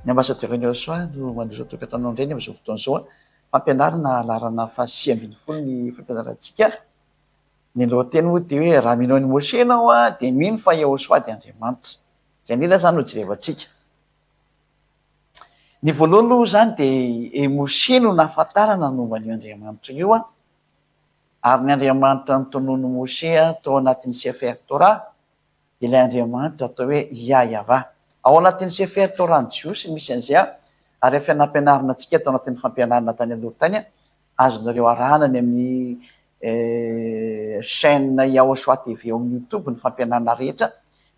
Ny Ambassadeur Union Soa no mandroso tokantrano indray ny amin'izao fotoana izao. Fampianarana laharana faha 19 ny fampianarantsika. Ny lohateny moa dia hoe raha mino an'i Moshe ianao dia mino fa Yahoshuah dia Andriamanitra. Izay indrindra izany no jerevantsika. Ny voalohany aloha izany dia i Moshe no nahafantarana ny momba an'io Andriamanitra io ary ny Andriamanitra notononin'i Moshe tao anatin'ny Sefer Torah dia ilay Andriamanitra atao hoe Yah-Yavah. Ao anatin'ny Sefer Torah-n'ny Jiosy no misy an'izay ary efa nampianarina antsika tao anatin'ny fampianarana tany aloha tany, azonareo arahana any amin'ny chaîne Yahoshua TV ao amin'ny YouTube ny fampianarana rehetra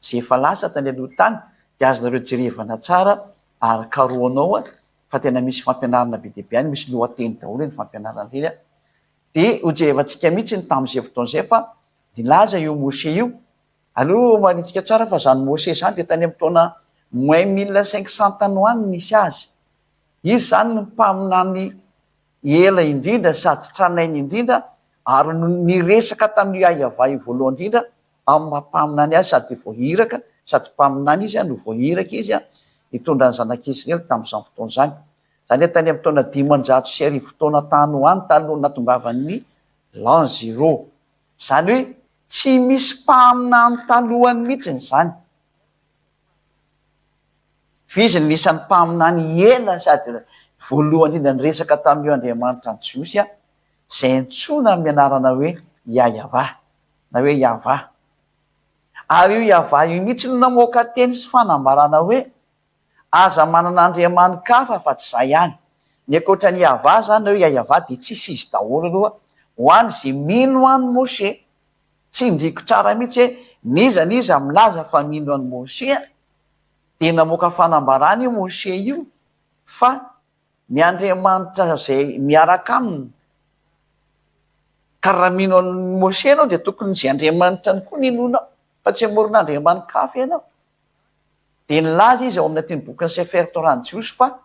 izay efa lasa tany aloha tany dia azonareo jerevana tsara ary karohanao fa tena misy fampianarana be dia be any, misy lohateny daholo iny fampianarana iny. Dia hojerevantsika mihitsy ny tamin'izay fotoana izay fa nilaza io Moshe io, aleo homarihitsika tsara fa izany Moshe izany dia tany amin'ny taona moins 1500 tany ho any no nisy azy. Izy izany no mpaminany ela indrindra sady tranainy indrindra ary no niresaka tamin'io Yahweh io voalohany indrindra amin'ny maha mpaminany azy sady voahiraka sady mpaminany izy no voahiraka izy hitondra ny zanak'Israely tamin'izany fotoana izany. Izany hoe tany amin'ny taona 1500 taona tany ho any talohan'ny nahatongavan'ny l'an zéro. Izany hoe tsy misy mpaminany talohany mihitsy izany. Fa izy no isan'ny mpaminany ela sady voalohany indrindra niresaka tamin'io Andriamanitra ny Jiosy izay antsoina amin'ny anarana hoe YahyaVah na hoe Yahvah. Ary io Yahvah io mihitsy no namoaka teny sy fanambarana hoe Aza manana andriamani-kafa fa tsy za ihany. Ny ankoatra an'i Yahvah zany na hoe Yayavah dia tsisy izy daholo aloha ho any ze mino an'i Moshe. Tsindriko tsara mihitsy hoe n'iza n'iza milaza fa mino an'i Moshe dia namoaka fanambarana io Moshe io fa ny Andriamanitra zay miaraka aminy ka raha mino an'i Moshe ianao dia tokony ze Andriamanitrany koa no inoanao fa tsy hamorona andriamani-kafa ianao. Dia nilaza izy ao amin'ny atin'ny bokin'ny Sefer Torah ny Jiosy fa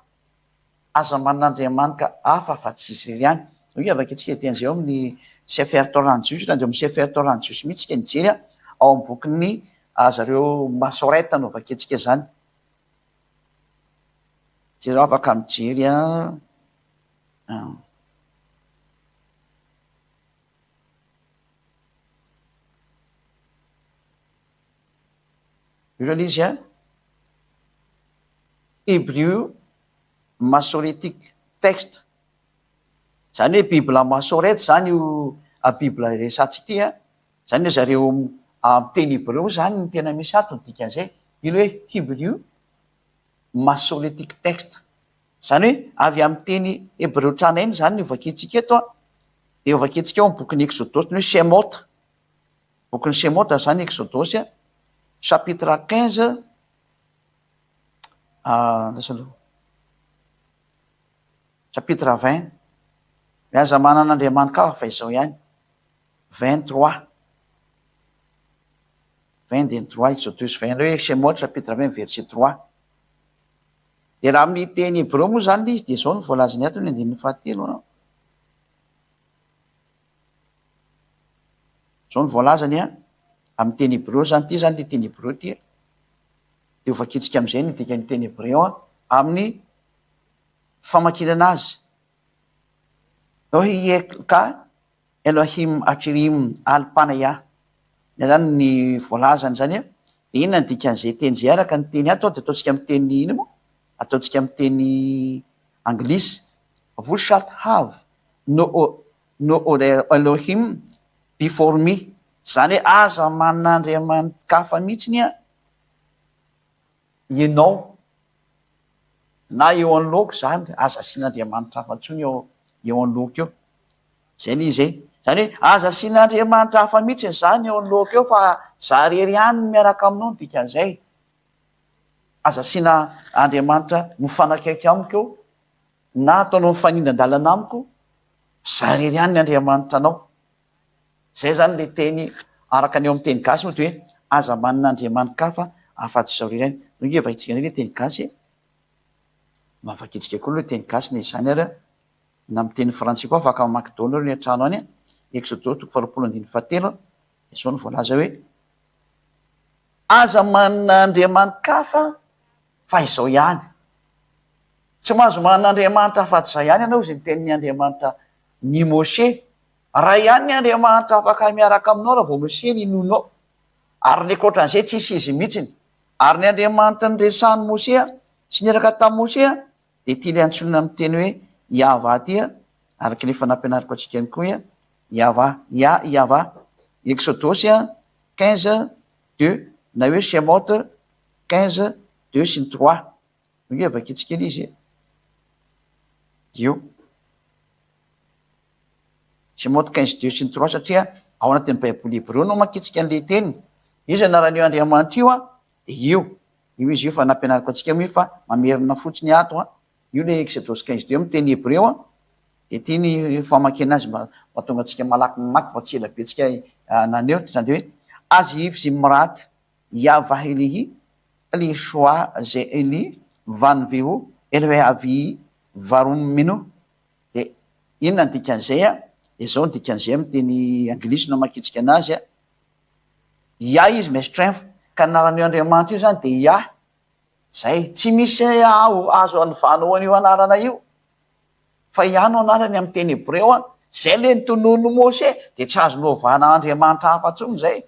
aza manana andriamanitra hafa afa-tsy izy irery ihany. Hoy avakintsika izay teny izay ao amin'ny Sefer Torah ny Jiosy, na dia ao amin'ny Sefer Torah ny Jiosy mihitsy isika nijery ao amin'ny bokin'ny zareo Masoreta no vakintsika izany. Jereo afaka mijery an. Io zany izy an, Hebrew Masoretic Text, zany hoe Bible Masorete zany io Bible resahantsika ity an, zany hoe zareo amin'ny teny hebreo zany no tena misy ato ny dikan'izay, io le hoe Hebrew Masoretic Text, zany hoe avy amin'ny teny hebreo tranainy zany no vakintsika eto an, dia vakintsika ao amin'ny bokin'ny Exodosy ny hoe Shemot. Bokin'i Shemota izany, Eksodosy, chapitre 15, andraso aloha, chapitre 20, hoe aza manana andriamani-kafa fa izao ihany, 23, 20 dia ny 3, Exodus 20, hoe Shemot chapitre 20 verset 3. Dia raha amin'ny teny hebreo moa izany ilay izy dia izao no voalazany ato ny andininy fahatelo an. Izao no voalazany an, amin'ny teny hebreo izany, ity izany ilay teny hebreo ity, dia ho vakintsika amin'izay ny dikan'ny teny hebreo an, amin'ny famakinana azy. Ohieka Elohim Achirim Al Panaya. Izany ny voalazany izany an. Dia inona ny dikan'izay teny izay araka ny teny ato an, dia ataontsika amin'ny teny inona moa? Ataontsika amin'ny teny anglisy. Thou shalt have no no other Elohim before me, izany hoe aza manana andriamani-kafa mihitsy an ianao na eo anoloako izany, aza asiana andriamanitra hafa intsony eo eo anoloako eo, izay ilay izy e, izany hoe aza asiana andriamanitra hafa mihitsy izany eo anoloako eo fa za irery ihany no miaraka aminao ny dikan'izay, aza asiana andriamanitra mifanakaiky amiko eo na ataonao mifanindran-dalana amiko, za irery ihany ny Andriamanitra anao. Zay zany le teny araka ny eo amin'ny teny gasy moa dia hoe aza manana andriamani-kafa afa-tsy izaho irery ihany. Io nge vakintsika indray le teny gasy e. Mba vakintsika koa aloha teny gasy na izany ary na amin'ny teny frantsay koa afaka mamaky daholo nareo any an-trano any. Exodosy toko faharoapolo andininy fahatelo dia izao no voalaza hoe aza manana andriamani-kafa fa izao ihany. Tsy mahazo manana Andriamanitra afa-tsy Izaho ihany ianao, izay nitenin'ny Andriamanitra ny Moshe. Ray ihany ny Andriamanitra afaka miaraka aminao raha vao Moshe ny inoanao. Ary ny ankoatran'izay tsisy izy mihitsiny. Ary ny Andriamanitra niresahan'i Moshe sy niaraka tamin'i Moshe dia ity ilay antsoina amin'ny teny hoe Yavah ity, araka ilay efa nampianariko antsika ihany koa, Yavah, Yah, Yavah. Eksodosy 15, deux, na hoe Shemot 15, deux sy ny trois. Ange vakintsika iny izy e. Io. Shemot 15, deux sy ny trois satria ao anatin'ny Baiboly hebreo no amakintsika an'ilay teny. Iza anaran'io Andriamanitra io an? Dia io. Io izy io fa nampianariko antsika moa io fa mamerina fotsiny ato an. Io ilay Exodosy 15 deux amin'ny teny hebreo an. Dia ity ny famakiana azy mba mahatonga antsika malaky mamaky fa tsy ela be tsika naneho izany dia hoe Azy if zimrat Yavahilihi li shwa ze'li vanvihu elweavi varumminu. Dia inona ny dikan'izay an? Dia izao ny dikan'izay amin'ny teny anglisy no amakiantsika anazy an. Yah is my strength, ka ny anaran'io Andriamanitra io izany dia Yah, izay, tsy misy aho azo anovanao an'io anarana io, fa Yah no anarany amin'ny teny hebreo an, izay ilay notononin'i Mose, dia tsy azo novana Andriamanitra hafa intsony izay,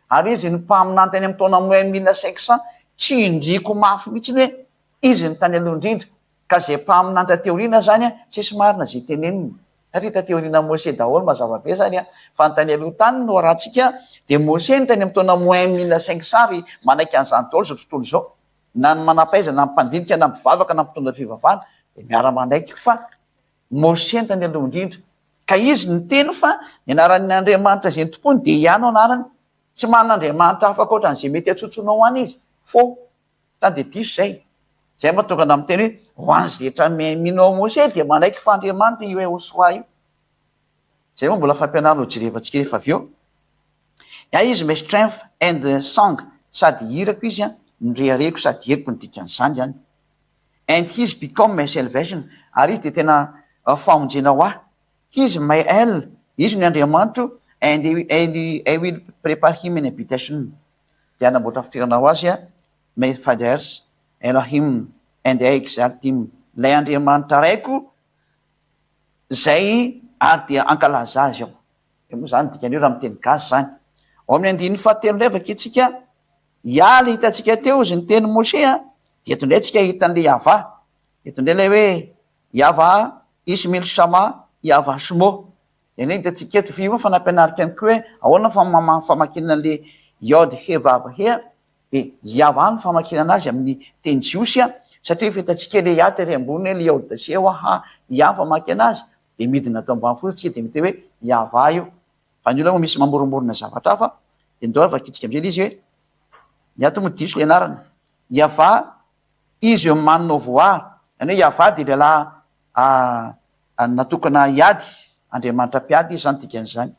ary izy no mpaminany tany amin'ny taona moins 1500, tsindriako mafy mihitsy ny hoe izy no tany aloha indrindra, Ka ze mpaminany taty aoriana zany tsisy marina ze teneniny satria taty aoriana Mose daholo mazava be zany fa ny tany aloha tany no arahantsika de Mose no tany am taona moins 1500 ary manaiky an'izany daholo zao tontolo zao na ny manampahaizana na ny mpandinika na mpivavaka na mpitondra fivavahana de miara manaiky fa Mose no tany aloha indrindra ka izy niteny fa ny anaran'ny Andriamanitra ze nitompony de Yah no anarany tsy manana Andriamanitra hafa ankoatran'ze mety atsotsonao any izy faux Sa dia diso izay? Izay mahatonga anah miteny hoe ho an'izay rehetra mino ao Moshe dia manaiky fa Andriamanitra io Yehosua io. Izay moa mbola fampianarana ho jerevantsika rehefa avy eo. Yah is my strength and song, sady hirako izy an, no reharehiko sady heriko ny dikan'izany an. And he is become my salvation, ary izy dia tena famonjena ho ahy. He is my El, izy no Andriamanitro, and I will prepare him an habitation. dia hanamboatra fitoerana ho azy My fathers, Elohim, and I exalt him, ilay Andriamanitra Raiko izay ary dia hankalaza azy aho. Io moa izany dikan'io raha amin'ny teny gasy izany. Ao amin'ny andininy fahatelo indray vakintsika, Yah ilay hitantsika teo izy niteny Moshe a, dia eto indray tsika hahita an'ilay Yavah. Eto indray ilay hoe Yavah Ishmil Shama Yavah Shmo. Dia ny hitantsika eto, fa io moa efa nampianariko ihany koa hoe ahoana ny famakiana an'ilay Yod He Vav He, dia Yavah ny famakiana anazy amin'ny teny jiosy, satria efa hitantsika ilay Yah tery ambony hoe Yod sy He Ha Yah ny famaky anazy, dia midina ato ambany fotsiny tsika dia miteny hoe Yavah io. Fa ny olona moa misy mamoromorona zavatra hafa, dia ndao vakintsika amin'izay ilay izy hoe, ny ato moa diso ilay anarana, Yavah izy eo man of war, izany hoe Yavah dia lehilahy Natokana hiady, Andriamanitra mpiady izy izany dikan'izany.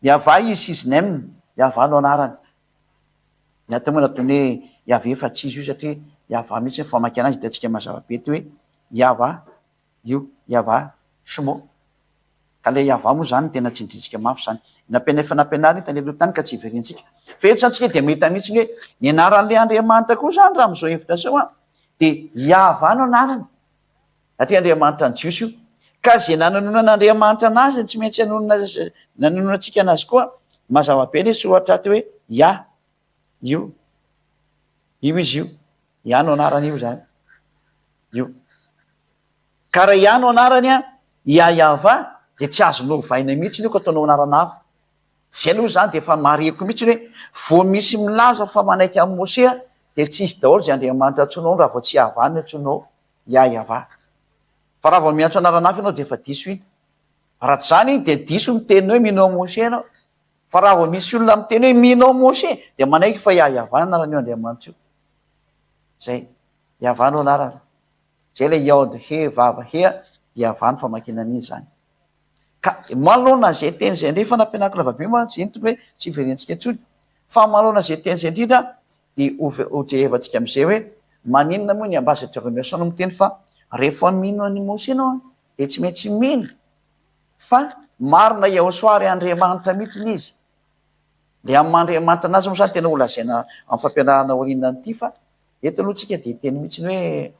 Yavah is his name, Yavah no anarany. Ny ato moa nataony hoe Yaveh fa tsy izy io satria Yavah mihitsy ny famakiana azy, hitantsika mazava be eto hoe Yavah io, Yavah Shmo. Ka ilay Yavah moa izany no tena tsindrintsika mafy izany. Nampiana efa nampianarina tany aloha tany ka tsy hiverentsika. Fa eto izany tsika dia mahita mihitsy ny hoe ny anaran'ilay Andriamanitra koa izany raha amin'izao hevitra izao an, dia Yavah no anarany. Satria Andriamanitra ny Jiosy io. Ka izay nanononan'Andriamanitra anazy no tsy maintsy hanonona nanononantsika anazy koa. Mazava be ilay soratra ato hoe Yah io. Io izy io. Yah no anarany io izany. Io. Ka raha Yah no anarany an, Yah Yavah, dia tsy azonao ovaina mihitsy io ka ataonao anarana hafa. Izay aloha izany dia efa marihiko mihitsy hoe vao misy milaza fa manaiky an'i Mosea dia tsy izy daholo izay Andriamanitra antsoinao raha vao tsy Yavah no antsoinao. Yah-Yavah. Fa raha vao miantso anarana hafa ianao dia efa diso iny. Raha tsy izany dia diso ny teninao hoe mino an'i Moshe ianao. Fa raha vao misy olona miteny hoe mino an'i Moshe dia manaiky fa Yah-Yavah ny anaran'io Andriamanitra io. Izay. Yavah no anarana. Izay ilay Yod He Vav He, Yavah ny famakiana an'iny izany. Ka manoloana izay teny izay indray, efa nampianariko lavabe mantsy, entiko hoe tsy hiverentsika intsony. Fa manoloana izay teny izay indrindra dia hojerevantsika amin'izay hoe maninona moa ny ambassadeur Emerson no miteny fa rehefa mino an'i Moshe ianao dia tsy maintsy mino fa marina Yahoshuah ary Andriamanitra mihitsy izy. Ilay amin'ny maha Andriamanitra anazy moa izany tena holazaina amin'ny fampianarana aoriana an'ity fa eto aloha tsika dia hiteny mihitsy hoe.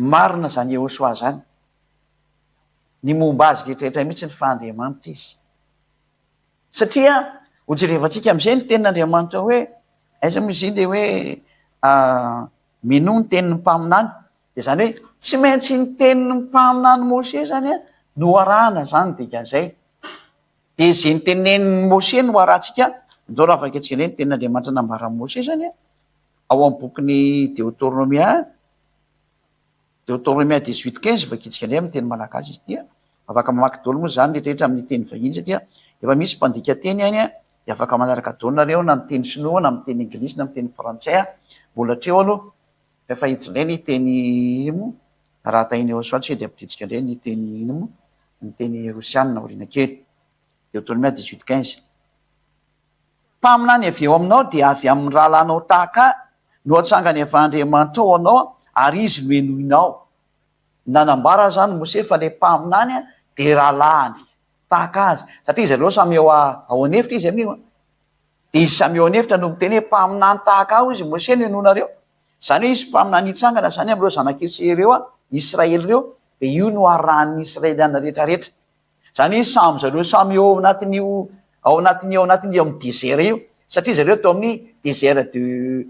Marina izany Yehosua izany. Ny momba azy rehetrarehetra mihitsy ny fa Andriamanitra izy. Satria ho jerevantsika amin'izay ny tenin'Andriamanitra hoe, aiza moa izy iny le hoe minoa ny tenin'ny mpaminany. Dia izany hoe tsy maintsy ny tenin'ny mpaminany Mose izany no arahana izany dikan'izay. Dia izay nitenenin'i Mose no arahantsika, andao raha vakintsika indray ny tenin'Andriamanitra nambaran'i Mose izany ao amin'ny bokin'ny Deoteronomia, Deoteronomia 18 15, vakintsika indray amin'ny teny malagasy izy ity an. Afaka mamaky daholo moa izany rehetrarehetra amin'ny teny vahiny satria efa misy mpandika teny any an, dia afaka manaraka daholo nareo na amin'ny teny sinoa na amin'ny teny anglisy na amin'ny teny frantsay an, mbola hatreo aloha fa efa hiditra indray ny teny ino moa, raha tahiana eo soa dia ampidintsika indray ny teny ino moa, ny teny rosiana aoriana kely. Deoteronomia 18 15. Mpaminany avy eo aminao dia avy amin'ny rahalahinao tahaka ahy no hatsangany avy Andriamanitra ao anao ary izy no henoinao. Nanambara izany Mose fa ilay mpaminany dia rahalahiny tahaka azy satria zareo samy ao ao an'efitra izy amin'io. Dia izy samy eo an'efitra no miteny hoe mpaminany tahaka ahy hoy izy Mose no henoinareo. Izany hoe hisy mpaminany hitsangana izany amin'ireo zanak'Israely ireo, Israely ireo, dia io no harahan'ny Israeliana rehetrarehetra. Izany hoe samy zareo samy eo anatin'io ao anatin'io ao anatin'io amin'ny désert io, satria zareo tao amin'ny désert de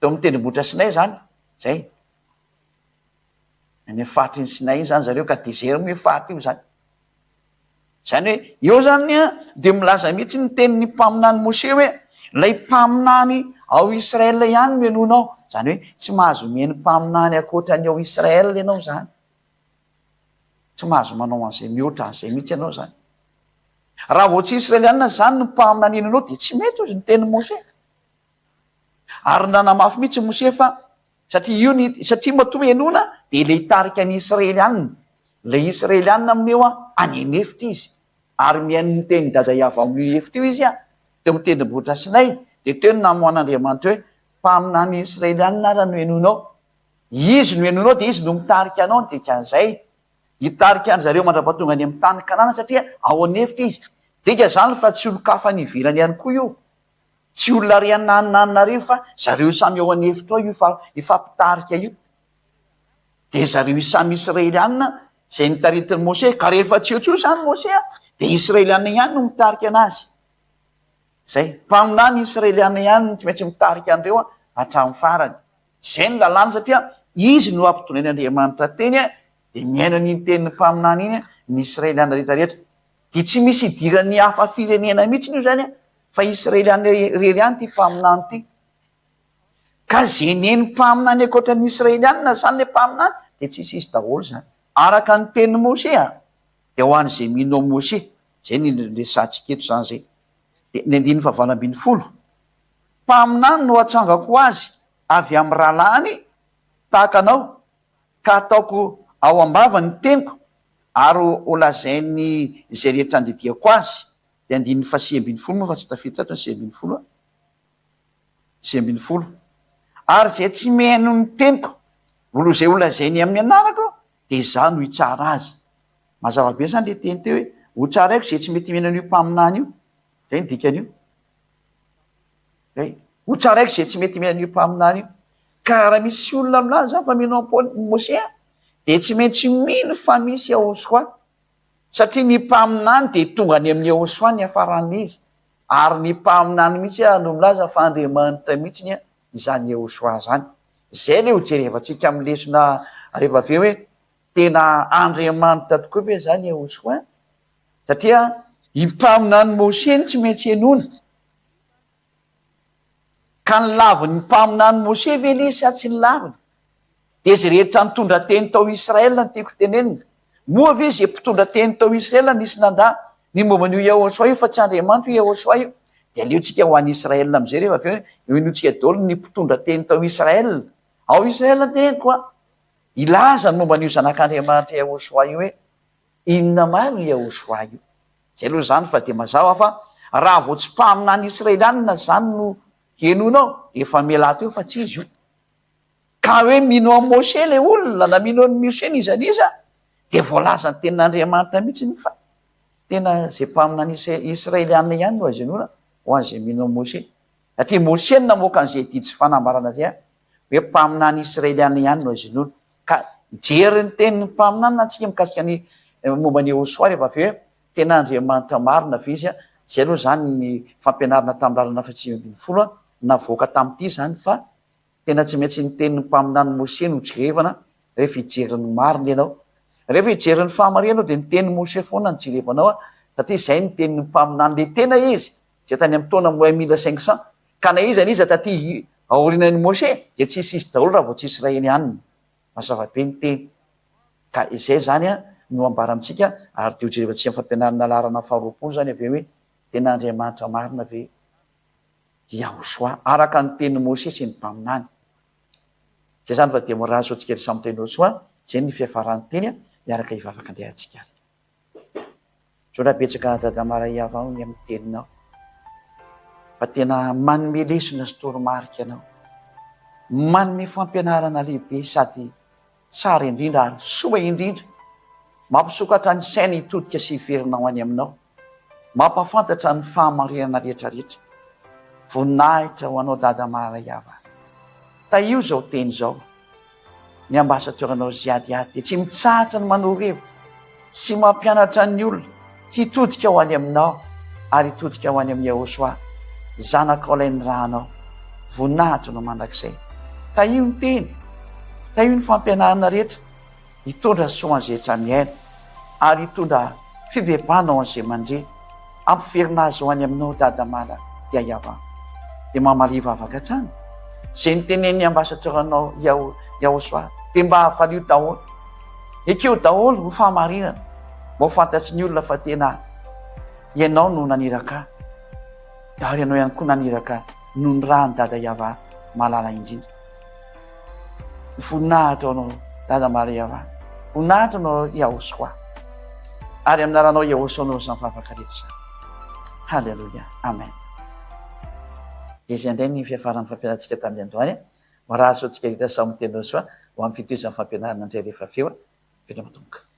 tao amin'ny tendrombohitra Sinay izany, zay. Any amin'ny faritry ny Sinay iny izany zareo ka désert moa io faritra io izany. Izany hoe eo izany an dia milaza mihitsy ny tenin'ny mpaminany Mose hoe ilay mpaminany ao Israël ihany no henoinao. Izany hoe tsy mahazo mihaino mpaminany ankoatra ny ao Israël ianao izany. Tsy mahazo manao an'izay mihoatra an'izay mihitsy ianao izany. Raha vao tsy Israelianina izany no mpaminany henoinao dia tsy mety hozy ny tenin'i Mose. Ary nanamafy mihitsy Mose fa satria io ny satria matoa henoina dia ilay hitarika ny Israelianina. Ilay Israelianina amin'io an, any an'efitra izy. Ary mihaino ny tenin'i Dada Yaveh ao amin'io efitra io izy an, teo amin'ny tendrombohitra Sinay, dia teo no namoahan'Andriamanitra hoe, Mpaminany Israelianina ara no henoinao. Izy no henoinao dia izy no mitarika anao ny dikan'izay. Hitarika an-dry zareo mandra-pahatonga any amin'ny tany Kanana satria ao an'efitra izy. Dika izany fa tsy olon-kafa any ivelany ihany koa io. Tsy olona ary anananareo fa zareo samy ao an'efitra ao io fa hifampitarika io. Dia zareo samy Israelianina izay notaritin'i Mose. Ka rehefa tsy eo intsony izany Mose dia Israelianina ihany no mitarika anazy. Izay. Mpaminany Israelianina ihany no tsy maintsy mitarika an'ireo hatramin'ny farany. Izay no lalàna satria izy no ampitondrain'Andriamanitra teny dia mihaino an'iny tenin'ny mpaminany iny ny Israelianina rehetra rehetra. Dia tsy misy idiran'ny hafa firenena mihitsy io izany fa Israelianina irery ihany ity mpaminany ity. Ka izay neny mpaminany ankoatra ny Israelianina izany ilay mpaminany dia tsisy izy daholo izany. Araka ny tenin'i Mose dia ho an'izay mino an'i Mose. Izay ny resahantsika eto izany izay. Dia ny andininy fahavalo ambinifolo. Mpaminany no hatsangako ho azy avy amin'ny rahalahiny tahaka anao, ka hataoko ao am-bavany ny teniko, ary holazainy izay rehetra andidiako azy. Dia andininy fahasivy ambinifolo moa fa tsy tafiditra ato ny 19 a. 19. Ary izay tsy mihaino ny teniko, izay holazainy amin'ny anarako, dia izaho no hitsara azy. Mazava be izany ilay teny teo hoe, hotsaraiko izay tsy mety mihaino an'io mpaminany io. Izay ny dikan'io. Zay. Ho tsaraiko izay tsy mety mihaino io mpaminany io. Ka raha misy olona milaza zany fa mino an'i Mose dia tsy maintsy mino fa misy Yahoshuah. Satria ny mpaminany dia tonga any amin'i Yahoshuah ny hiafaran'ilay izy. Ary ny mpaminany mihitsy no milaza fa Andriamanitra mihitsy izany Yahoshuah izany. Izay ilay ho jerevantsika amin'ny lesona rehefa avy eo hoe tena Andriamanitra tokoa ve izany Yahoshuah? Satria i mpaminany Mose no tsy maintsy henoina. Ka nilavin'ny mpaminany Mose ve ilay izy sa tsy nilaviny? Dia izay rehetra nitondra teny tao Israel no tiako tenenina. Moa ve izay mpitondra teny tao Israel nisy nandà ny momba an'io Yahoshuah io fa tsy Andriamanitra io Yahoshuah io? Dia aleontsika ho any Israel amin'izay rehefa avy eo henointsika daholo ny mpitondra teny tao Israel. Ao Israel no teneniko an! Hilaza ny momba an'io zanak'Andriamanitra Yahoshuah io hoe Inona marina io Yahoshuah io? Zay aloha izany fa dia mazava fa raha vao tsy mpaminany israelianina izany no henoinao dia efa mialà teo fa tsy izy io. Ka hoe mino an'i Moshe ilay olona na mino an'i Moshe n'iza n'iza dia voalazan'ny tenin'Andriamanitra mihitsy fa tena izay mpaminany israelianina ihany no azo inoana ho an'izay mino an'i Moshe. Satria Moshe no namoaka an'izay didy sy fanambarana izay hoe mpaminany israelianina ihany no azo inoana. Ka. Hijery ny tenin'ny mpaminany antsika mikasika ny momba an'i Yehosua rehefa avy eo hoe tena Andriamanitra marina ve izy. Izay aloha izany ny fampianarana tamin'ny lalana faha 19 navoaka tamin'ity izany fa Tena tsy maintsy ny tenin'ny mpaminany Mose no jerevana rehefa hijery ny marina ianao. Rehefa hijery ny fahamarinana ianao dia ny tenin'i Mose foana no jerevanao satria izay ny tenin'ny mpaminany le tena izy izay tany amin'ny taona moins 1500 ka na iza na iza taty aorianan'i Mose dia tsisy izy daholo raha vao tsy Israely ihany. Mazava be ny teny. Ka izay izany no ambara amintsika ary dia ho jerevantsika amin'ny fampianarana laharana faharoapolo izany avy eo hoe tena Andriamanitra marina ve Yahoshua, araka ny tenin'i Mosesy sy ny mpaminany. Izay izany fa dia mirary soa antsika ry samy teny Yahoshuah, izay ny fiafaran'ny teny, miaraka hivavaka andeha antsika ary. Misaotra betsaka Dada Maraiava ny amin'ny teninao, fa tena manome lesona sy toromarika anao, manome fampianarana lehibe sady Tsara indrindra ary soa indrindra. Mampisokatra ny saina hitodika sy hiverina ho any aminao. Mampahafantatra ny fahamarinana rehetra rehetra. Voninahitra ho anao Dada Maharaiava. Tahio izao teny izao. Ny ambassadeur-nao Ziadiady dia tsy mitsahatra ny manoro hevitra sy mampianatra ny olona hitodika ho any aminao ary hitodika ho any amin'i Yahoshuah, Zanakao ilay nirahanao. Voninahitra no mandrakizay. Tahio ny teny, tahio ny fampianarana rehetra hitondra soa ho an'izay rehetra mihaino ary hitondra fibebahana ho an'izay mandre. Ampiverina azy ho any aminao Dada Mala Yayava. Dia mamalia vavaka hatrany. Izay notenenin'ny ambassadeur-nao Yahoshuah dia mba valio daholo. Ekeo daholo ho fahamarinana mba ho fantatry ny olona fa tena ianao no naniraka ahy ary ianao ihany koa naniraka noho ny ràn'i Dada Yavah malala indrindra. Voninahitra ho anao Dada Malala Yavah. Voninahitra ho anao Yahoshuah. Ary amin'ny anaranao Yahoshuah no izany vavaka rehetra izany. Haleloia. Amen. Dia izay indray ny fiafaran'ny fampianarantsika tamin'ny androany. Mirary soa antsika rehetra samy miteny soa ho amin'ny fitohizan'ny fampianarana indray rehefa avy eo. Veloma tompoko.